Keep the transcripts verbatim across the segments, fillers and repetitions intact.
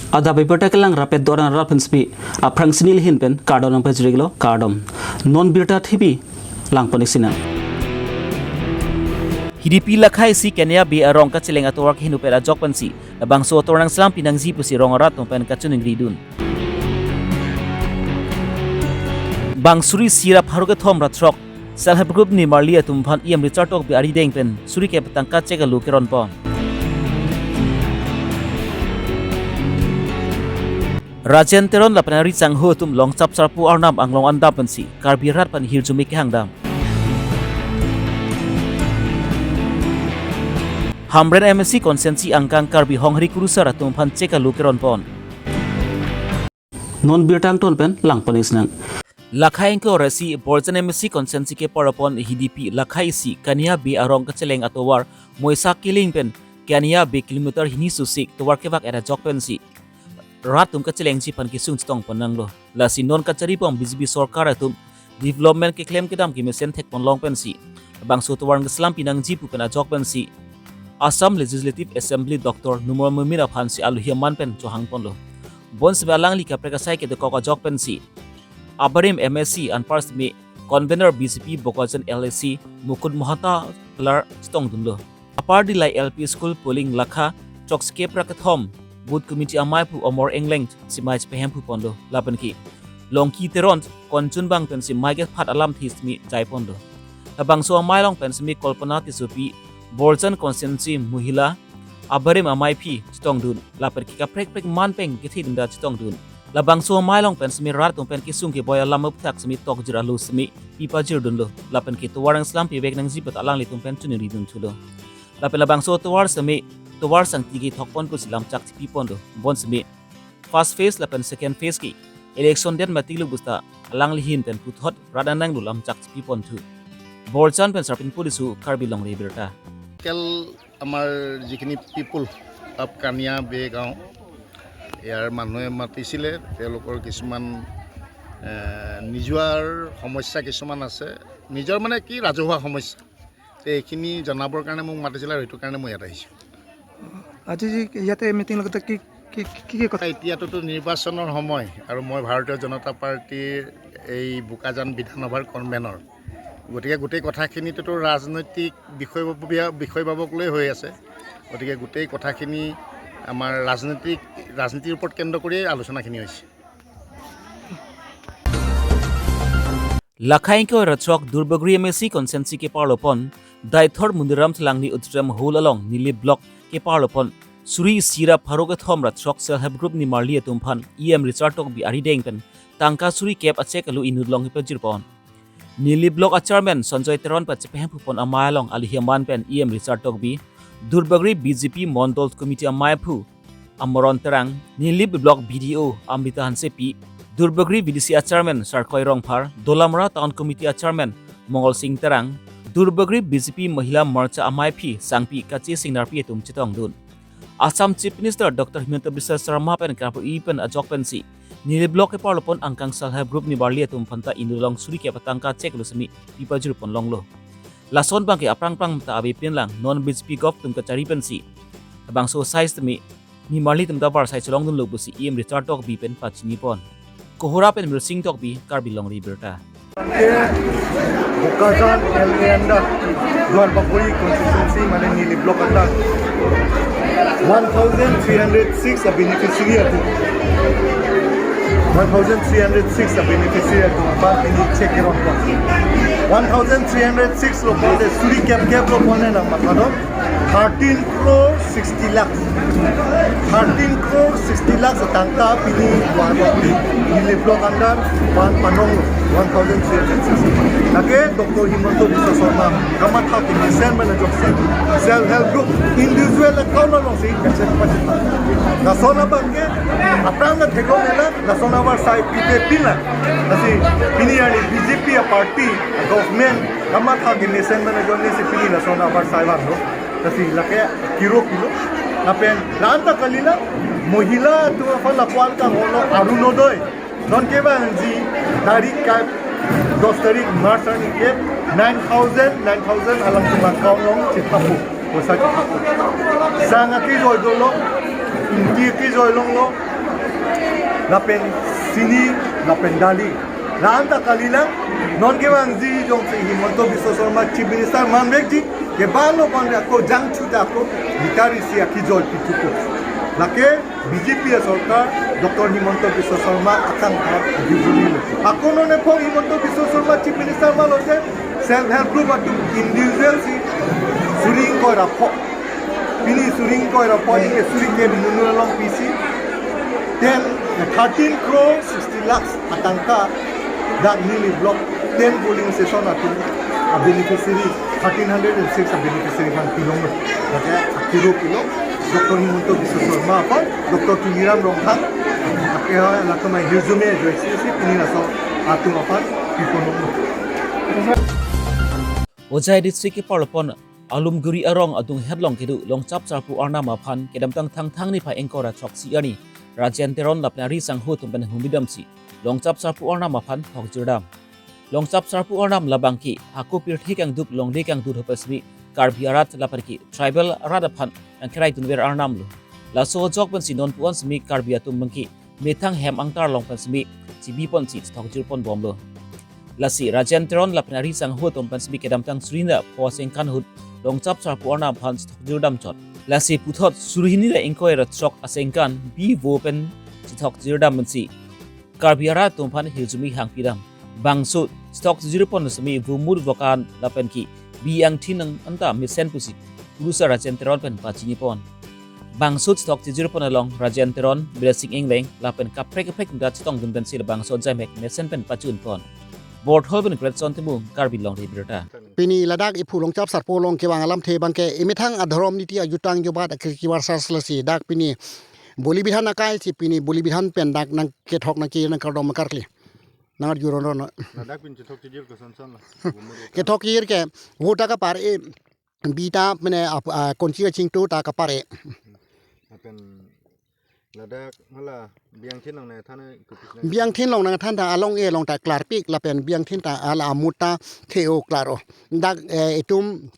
Adap abirta kelang rapet doran rat pen spi aphrang sini lihin pen kardom nangpajirlo, kardom. Non birta thipi langpon-ik sinang. Hidipi Lakha isi Kania Bey arong kacheleng atovar keheno pen ajok pensi labangso atovar nangselam pinangji pusi rong arat atum pen kachiningri dun. Bang suri isi ra pharo kethom ra throk Self Help Group nimarli atum aphan E M Richard Tokbi arideng pen suri kep tangka chek alu keron pon. Rajen Teron lapen ari changho atum Longchap Sarpo Arnam anglong andam pensi Karbi rat aphan hirjume kehang dam. Hamren M A C constituency angkang Karbi Honghari kurusar atum aphan chek alu keron pon. Non birta angton pen langpon-ik sinang. Lakha ingkoi ra isi Borjan M A C constituency keparlo pon Hidipi Lakha isi Kania Bey arong kacheleng atovar Moisa Kiling pen Kania Bey kilometer hini susik tovar kevak era ajok pensi rat atum kachelengji aphan kesung chetong pon nanglo. Lasi non kachari bom B J P sorkar atum development keklem kedam kemesen thek pon long pensi labangso tovar nangselam pinangji pu pen ajok pensi Assam Legislative Assembly Doctor Numal Momin aphansi alohi aman pen chohang ponlo. Bonseme alangli kaprek asai kedokok ajok pensi abarim M A C anpar seme convener B J P Bokajan L A C Mukut Mahanta kelar chetong dunlo. Apar Dillai L P School polling Lakha choksikep ra kethom Booth Committee amei aphu Amor Engleng si mei chepehem phu ponlo lapen ke Longki Teron konchun bang pensi mei kephat alamthe seme jai ponlo. Labangso amei along pen seme Kalpana Tissopi Borjan constituency Mohila abarim ameiphi chetong dun lapen ke kaprek prek man pen kethe dunda chetong dun. Labangso amei along pen seme rat atum pen kesung keboi alam aphuthak seme tokjir alu seme pipajir dunlo lapen ke tovar nangselam pivek nangji pu ta alanglitum pen chiningri dun thulo. Lapen labangso tovar seme tovar sangti kethok pon pusi lamchak chepi ponlo. Bonseme first phase lapen second phase ke election det matik lo pusi ta alangli ahin pen puthot rat anang lo lamchak chepi pon thu. Borjan pen Sarpin Polisu, Karbi Longri Abirta. Local আমাৰ যিখিনি people of Kania বে গাঁও, ইয়াৰ মানুহে মাতিছিলে, তেওঁলোকৰ কিছুমান এ, নিজৰ সমস্যা কিছুমান আছে, নিজৰ মানে কি ৰাজহুৱা সমস্যা, তে এইখিনি জনাবৰ কাৰণে মোক মাতিছিলে আৰু সেইটো কাৰণে মই ইয়াত আহিছোঁ। আজি যি ইয়াতে মিটিং লগতে কি কি কি কি কথা? এতিয়াতোতো নিৰ্বাচনৰ সময় আৰু মই ভাৰতীয় জনতা পাৰ্টীৰ এই বোকাজান বিধানসভাৰ কনভেনৰ, গতিকে গোটেই কথাখিনিতোতো ৰাজনৈতিক বিষয় বিষয়বাবক লৈ হৈ আছে। গতিকে গোটেই কথাখিনি আমাৰ ৰাজনৈতিক ৰাজনীতিৰ ওপৰত কেন্দ্ৰ কৰিয়েই আলোচনাখিনি হৈছে। Lakha ingkoi ra throk Duarbagori M A C constituency keparlo pon Daithor Muniram Thalangni Auditorium Hall along Nilip Block keparlo pon suri isi ra pharo kethom ra throk Self Help Group nimarli atum aphan E M Richard Tokbi arideng pen tangka suri kep achek alu inut along kepajir pon. Nilip Block a Chairman Sanjoy Teron pen chepehem phu pon amei along alohi aman pen E M Richard Tokbi, Duarbagori B J P Mondol Committee amei aphu Amoron Terang, Nilip Block B D O Amrita Hansepi, Duarbagori V D C a Chairman Sarkoi Rongphar, Dolamara Town Committee a Chairman Mongol Sing Terang, Duarbagori B J P Mahila Morcha ameiphi sangpi Kache Sing Narpi atum chetong dun. Assam Chief Minister Doctor Himanta Biswa Sarma pen karpu-i pen ajok pensi Nilip Block keparlo pon angkang Self Help Group nimarli atum aphanta inut along suri kep atangka chek alu seme pipajir pon longlo. Lason abangke aphrang aphrang ta ave pinlang non B J P govt atum kachari pensi labangso asai seme nimarli atum ta varsai chelong dunlo pusi E M Richard Tokbi pen pachini pon. Kohora pen Mirsing Tokbi, Karbi Longri Abirta. Bokajan L A under, Duarbagori constituency mane Nilip Block under one thousand three hundred six a beneficiary atum, one thousand three hundred six a beneficiary atum aphan pini check keron pon. One thousand three hundred six lo pon de suri kep kep lo pon ne nang matha do. Thirteen crore sixty lakhs. Thirteen crore sixty lakhs atangka pini Duarbagori Nilip Block under pan panong one thousand three hundred sixty. Lake Doctor Himanta Biswa Sarma kamatha kemesen pen ajoksi Self Help Group individual account alongsi kachek pachek. Lason abangke aphrang ta theklong nela, lason avarsai pipe pinlang. Lasi pini arni B J P a party, a government kamatha kemesen pen ajoksi pini lason avarsai vanglo. Lasi lake kiro kilo. Lapen la-an ta kalilo, Mohila atum aphan lapu-an kanghono Orunodoi. Non kevangji tarik ka dos tarik March arni ke nine thousand, nine thousand alangtum account along chethappo, poisa chethappo. Sang akejoi dolo, ingki akejoi longlo, lapen sini, lapen dali. La-an ta kalilang, non kevangji jongsi Himanta Biswa Sarma Chief Minister manvekji, kevanglo manvek ako jangthu ta ako, gitari si akijoi pithupo. Lake B J P asorkar, Doctor Himanta Biswa Sarma akang a-, ajujuli lo. Ako non ephong Himanta Biswa Sarma Chief Minister ma lote, self help group atum individual si suri ingkoi ra pho. Pini suri ingkoi ra pho, ini suri ke minunu along pisi. Ten, thirteen crore sixty lakhs atangka dak neli block ten polling station atum a-beneficiary, thirteen hundred and six a-beneficiary aphan pilong. Lake akiro pilo, Doctor Himanta Biswa Sarma aphan, Doctor Tuliram Ronghang, ake ha latum ahirjume joisi si pini laso atum aphan pipilonglo. Hojai district keparlopon Alumguri arong adung hetlong kedo Longchap Sarpo Arnam aphan kedamtang Thangthang niphai ingkoi ra throksi arni Rajen Teron lapen ari sangho atum pen humidamsi Longchap Sarpo Arnam aphan thokjirdam. Longchap Sarpo Arnam labangke hako pirthe kangduk longle kangdut ho pen simi Karbi arat lapen ke tribal arat aphan nangkerai dunver arnam lo. Laso ajok pensi non pu-an simi Karbi atum abangke methang hem angtar along pen simi chibi ponsi thokjir pon bomlo. Lasi Rajen Teron lapen ari sangho atum pen simi kedamtang suri hini ra pho asengkan ahut Longchap Sarpo Arnam aphan thokjirdam chot. Lasi puthot suri hini ra ingkoi ra throk asengkan bi vo pen thokjirdam pensi Karbi arat atum aphan hirjume hangpidam. Bangso thokjir pon simi vomut vokan lapen ke bi angthin nang anta mesen pusi kurusar Rajen Teron pen pachini pon. Bangso thokjir pon along Rajen Teron, Blessing Engleng lapen kaprek kaprek atum ta chetongdun pensi labangso ajaimek mesen pen pachun pon. Borthol pen Greatson Timung, Karbi Longri Abirta. Pini ladak iphu Longchap Sarpo along kevang alamthe abangke emethang adhorom niti ajutang jobat akirki varsas lasi dak pini boli bidhan akai si pini boli bidhan pen dak nangkethok nangke nangkardom karkli. Nangarjuron ron. Ladak pini chethok chejir koson son lo. Kethok chejir ke vote ta kapar-e, bi ta mane ap-, ah, konchi kachingtu ta kapar-e. Lapen ladak hala bi angthin along nangthan kopi nang. Bi angthin along nangthan ta along-e along ta klarpik lapen bi angthin ta hala amut ta the-o klaro. Dak, eh, itum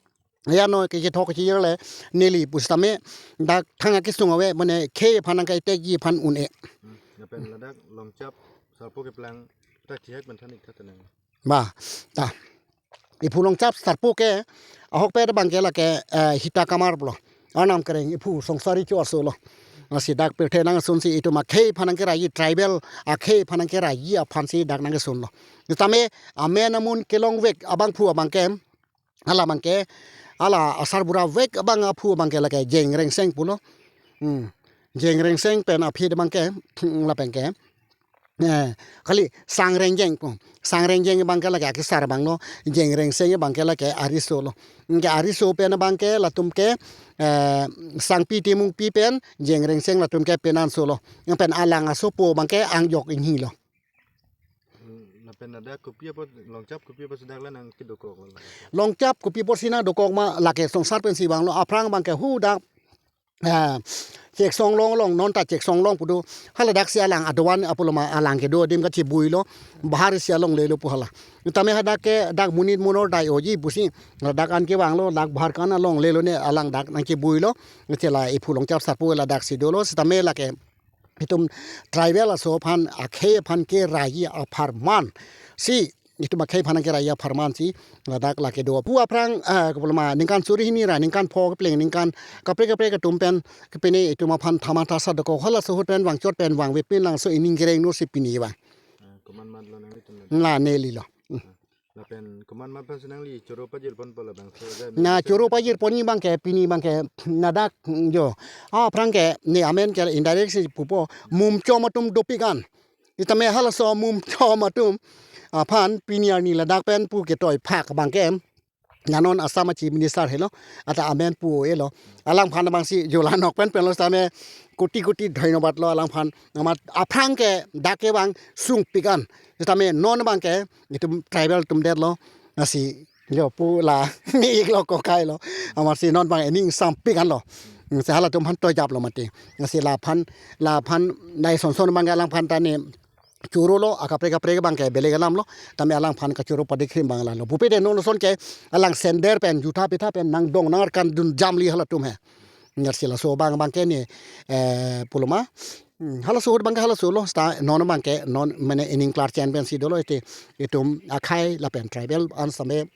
ya no ke kethok kachejir le neli pusitame dak thang akesung ave mane khei aphan nangkaitekji aphan un-e. Hmm. Lapen ladak Longchap Sarpo keplang ta thihek pen than-ik tha tenang. Ba, ta. Iphu Longchap Sarpo ke ahokpet abangke lake, eh, hita kamar pulo. Arnam kereng iphu songsari cho aso lo. Lasi dak pirthe nangsunsi itum akhei aphan nangkeraiji tribal akhei aphan nangkeraiji aphansi dak nangsunlo. Tame amen amun kelongvek abangphu abangke, hala abangke, hala asarbura vek abang aphu abangke lake Jeng Rengseng pulo. Hmm. Jeng Rengseng pen aphi abangke, lapen ke, eh, kali Sang Rengjeng pu. Sang Rengjeng abangke lake akesar abang lo, Jeng Rengseng abangke lake ariso lo. Anke ariso pen abangke latum ke, eh, Sangpi Timungpi pen Jeng Rengseng latum ke penanso lo. Yang pen alang asopo abangke Angjok Inghi lo. Hmm, lapen ada kopi apot, Longchap kopi apot si dak la nangkedokok lo. Longchap kopi apotsi nangdokok ma lake songsar pensi vanglo aphrang abangke hu dak, ah, Cheksong Long along, non ta Cheksong Long pu do. Hala daksi alang adovan apoloma alang kedo adim kachibui lo. Bahar si alongle lo pu hala. Tame hadak ke dak monit monor dai-oji pusi. Dak an kevanglo, dak bahar kan alongle lo ne alang dak nangkebui lo. Chela iphu Longchap Sarpo la daksi dolo, sitame lake itum tribal aso aphan akhei aphan keraiji apharman. Si itum akhei aphan keraiji apharman si ladak lake do. Pu aphrang, ah, kopuloma ningkan suri hini ra ningkan pho kepleng ningkan kaprek kaprek atum pen kepine itum aphan thamatha sa dokok halaso ahut pen vangchot pen vangve pinlangso ining kereng no si pini vang. Ah, komat mat lo nang itum lo. Na neli lo. Lapen komat mat aphan si nangli choro pajir ponpo labangso ajai. Na choro pajir ponji abangke pini abangke nadak jo. Aphrang ke ne amen ke indirect si pupo mumchom atum dopik an. Sitame halaso mumchom atum aphan pini arni ladak pen pu ketoi phak abangke. Nanon Assam a Chief Minister helo, ata amen pu-e lo. Alangphan abangsi jola nok pen pen lo sitame koti koti dhonnobad lo alangphan. Amat aphrang ke dak kevang sungpik an. Sitame non abangke itum tribal atum det lo. Lasi jo pu la mi-ik lo kokai lo. Amatsi non abang ening sampik an lo. Si halatum aphan tojap lo mati. Lasi laphan, laphan nai sonson abangke alangphan ta ne choro lo, akaprek kaprek abangke beleg alam lo, tame alangphan kachoro padekhrim abang la lo. Pupe de non ason ke alang sender pen, jutha pitha pen, nangdong nangarkan dun jamli halatum he. Ngarsi laso abang abangke ne, eh, puloma, Hmm, halaso ahut abangke halaso lo, seta non abangke non mane ining klar chen pensi dolo ite, itum akhei lapen tribal an same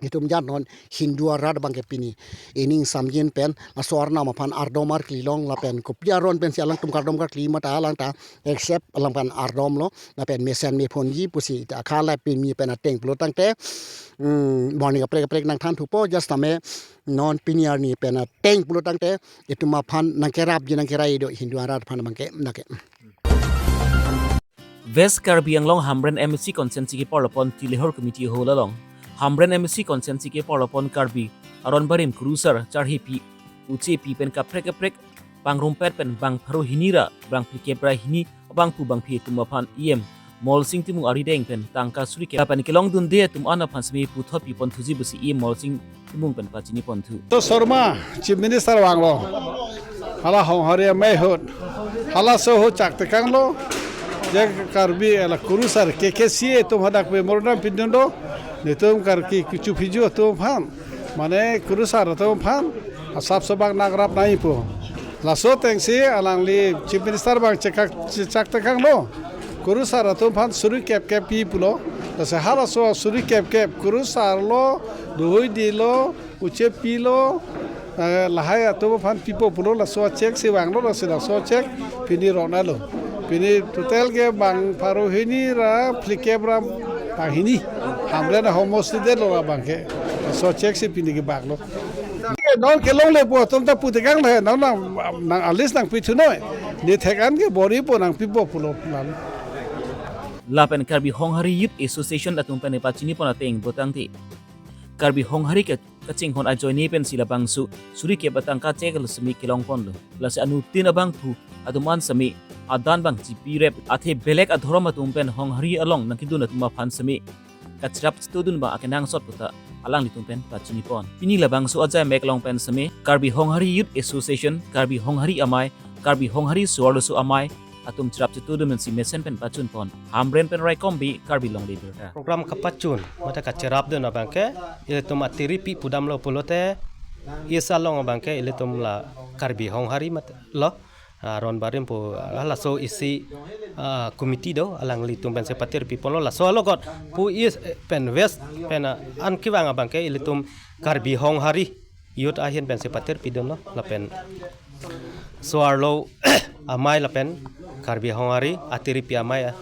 itum jat non Hindu arat abangke pini ining samjin pen laso arnam aphan ardom arkli long lapen kopi aron pensi alangtum kardom karkli ma ta alang ta except alangphan ardom lo lapen mesen mephonji pusi ta akha la pimi pen ateng pulo tangte, hmm, morning kaprek kaprek nangthan thupo just tame non pini arni pen ateng pulo tangte itum aphan nangkerapji nangkerai do Hindu arat aphan abangke nake. West Karbi Anglong Hamren M A C constituency keparlopon Tilehor Committee Hall along Hamren M A C constituency keparlopon Karbi aronbarim kurusar charhepi uchepi pen kaprek kaprek pangrumpet pen bang pharo hini ra bang phlikep ra hini abangphu bangphi atum aphan E M Molsing Timung arideng pen tangka suri ke lapen kelongdunde atum an aphan semi puthot pipon thuji pusi E M Molsing Timung pen pachini ponthu. To Sharma, Chief Minister vanglo. Hala Honghari amei ahut. Halaso ahut chak tekanglo. Je Karbi ela kurusar K K C A atum hadak memorandum pindun do. Netum Karbi kecho phiju atum aphan. Mane kurusar atum aphan. Asap sobak nagrap nai pu. Laso atengsi alangli Chief Minister vang chekak chak tekanglo. Kurusar atum aphan suri kep kep pi pulo. Lasi halaso suri kep kep kurusar lo, dohoi di lo, uchepi lo, eh, lahai atum aphan pipo pulo laso cheque si vanglo lasi laso cheque pini rona lo. Pini total ke bang pharo hini ra phlikep ra bang hini. Hamren ahomosti detlo abangke. Laso cheque si pini kevanglo. Non kelongle pu atum ta pu tekanglo he. Non nang, nang a list nangpi thunoi. Ne thek-an ke bor-ipo nangpipo pulo. Lapen Karbi Honghari Youth Association atum pen pachini pon ateng pulotangte Karbi Honghari ke kachinghon ajoine pensi labangso suri kep atangka cheque lo semi kelong ponlo. Lasi anuttin abangphu atum an semi adan bang chipirep athe belek adhorom atum pen Honghari along nangkedun atum aphan semi kacherap chetudun bang akenangsot puta alanglitum pen pachini pon. Pini labangso ajai mek along pen semi Karbi Honghari Youth Association, Karbi Honghari Amei, Karbi Honghari So-arlo So-amei atum cherap chetudun pensi mesen pen pachun pon. Hamren pen Raikom Bey, Karbi Longle Abirta. Program kapachun mate kacherapdun abangke ilitum atiripi pudamlo pulote, isa along abangke ilitum la Karbi Honghari mate lo, ah, aronbarim pu, ah, laso isi, ah, committee do alanglitum pensi patirpi ponlo laso alogot pu is, eh, pen West pen, ah, an kevang abangke ilitum Karbi Honghari Youth ahin pensi patirpidunlo lapen So-arlo Amei lapen Karbi Honghari atiripi amei, ah,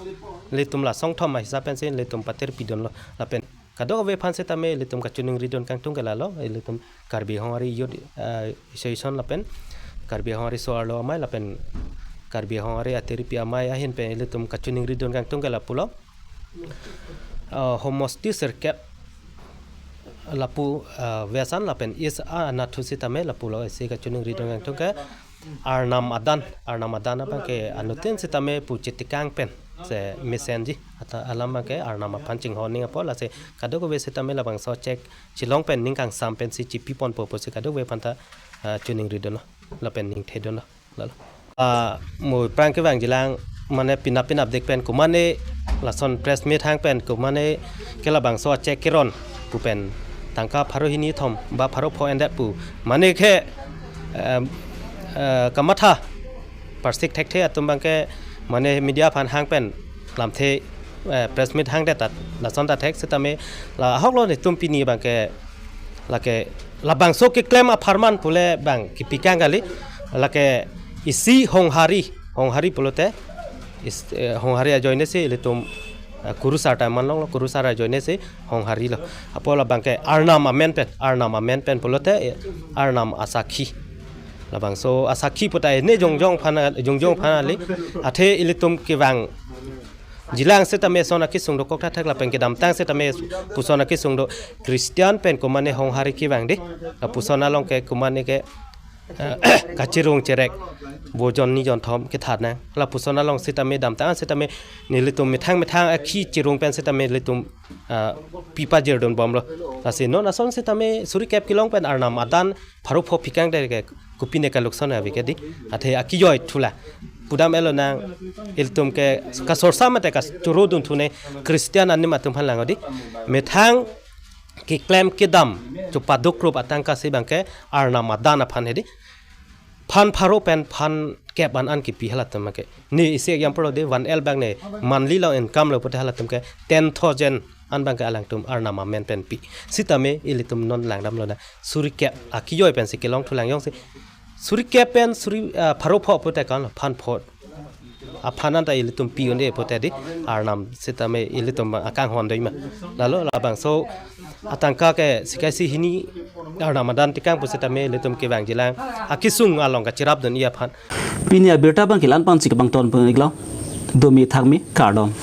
ilitum la songthom ahisap pensi ilitum patirpidunlo lapen kadokave aphan setame ilitum kachiningridun kangtung ke lalo, ilitum Karbi Honghari Youth, ah, Association lapen Karbi Honghari So-arlo Amei lapen Karbi Honghari atiripi amei ahin pen ilitum kachiningridun kangtung ke lapulo. Ah, homosti sirkep lapu, ah, West an lapen East anatthu setame lapulo isi kachiningridun kangtung ke arnam adan, arnam adan abangke anuttin setame pu chetekang pensi mesenji ata alam abangke arnam aphan chinghon ning apot lasi kadokave setame labangso cheque chelong pen ning kangsam pensi chipi ponpo pusi kadokave aphanta, ah, chiningridunlo lapen ningthedunlo. Lalo. Ah, mo aphrang kevangjilang mane pinap pinapdik pen komane lason press meet hang pen komane ke labangso cheque keron pu pen tangka pharo hini thom ba pharo pho endet pu mane ke, em, eh, kamatha parsik thekthe atum abangke mane media aphan hang pen lamthe, eh, press meet hangdet ta lason ta thek setame la ahoklo netum pini abangke lake labangso keklem apharman pule bang kepikang kali lake isi Honghari, Honghari pulote is, eh, Honghari ajoine si ilitum, eh, kurusar ta man longlo, kurusar ajoine si Honghari lo. Apot labangke arnam amen pen, arnam amen pen pulote, eh, arnam asakhi. Labangso asakhi puta ne jongjong aphan, jongjong aphan kali athe ilitum kevangjilang setame lason akesung dokok thakthak lapen kedamtang setame puson akesung do Christian pen komane Honghari kevang dei. Lapuson along ke komane ke, eh, kachirung cherek vojon ni jon thom kethat nang. Lapuson along setame damtang setame nelitum methang methang akhi chirung pen setame ilitum, ah, pipajirdun bomlo. Lasi non ason setame suri kep kelong pen arnam adan pharo pho pikang dei ke kopine kalukson ave ke dei. Athe akijoi thula. Pudam elo nang ilitum ke kasorsa mate kachoro dun thune Christian anim atum aphan lang dei. Methang keklem kedam chopaduk rup atangka si abangke arnam adan aphan he dei. phan pharo pen phan kep an an kipi halatum ke. Ne isi example lo de, one L abang ne monthly lo income lo pute halatum ke ten thousand an abang ke alangtum arnam amen pen pi. Sitame ilitum non langdamlo na. Suri kep akijoi pensi kelong thulang jongsi. Suri kep pen suri, ah, pharo pho pute kan lo, phan pho. Aphan anta ilitum pi un-e pute di arnam sitame ilitum akanghon doi ma. Lalo labangso atangka ke sika isi hini arnam adan tekang pusitame ilitum kevangjilang. Akesung along kachirapdun-i aphan. Pini abirta abang ke la-an pensi kepangton pon-iklo. Domi thakmi, kardom.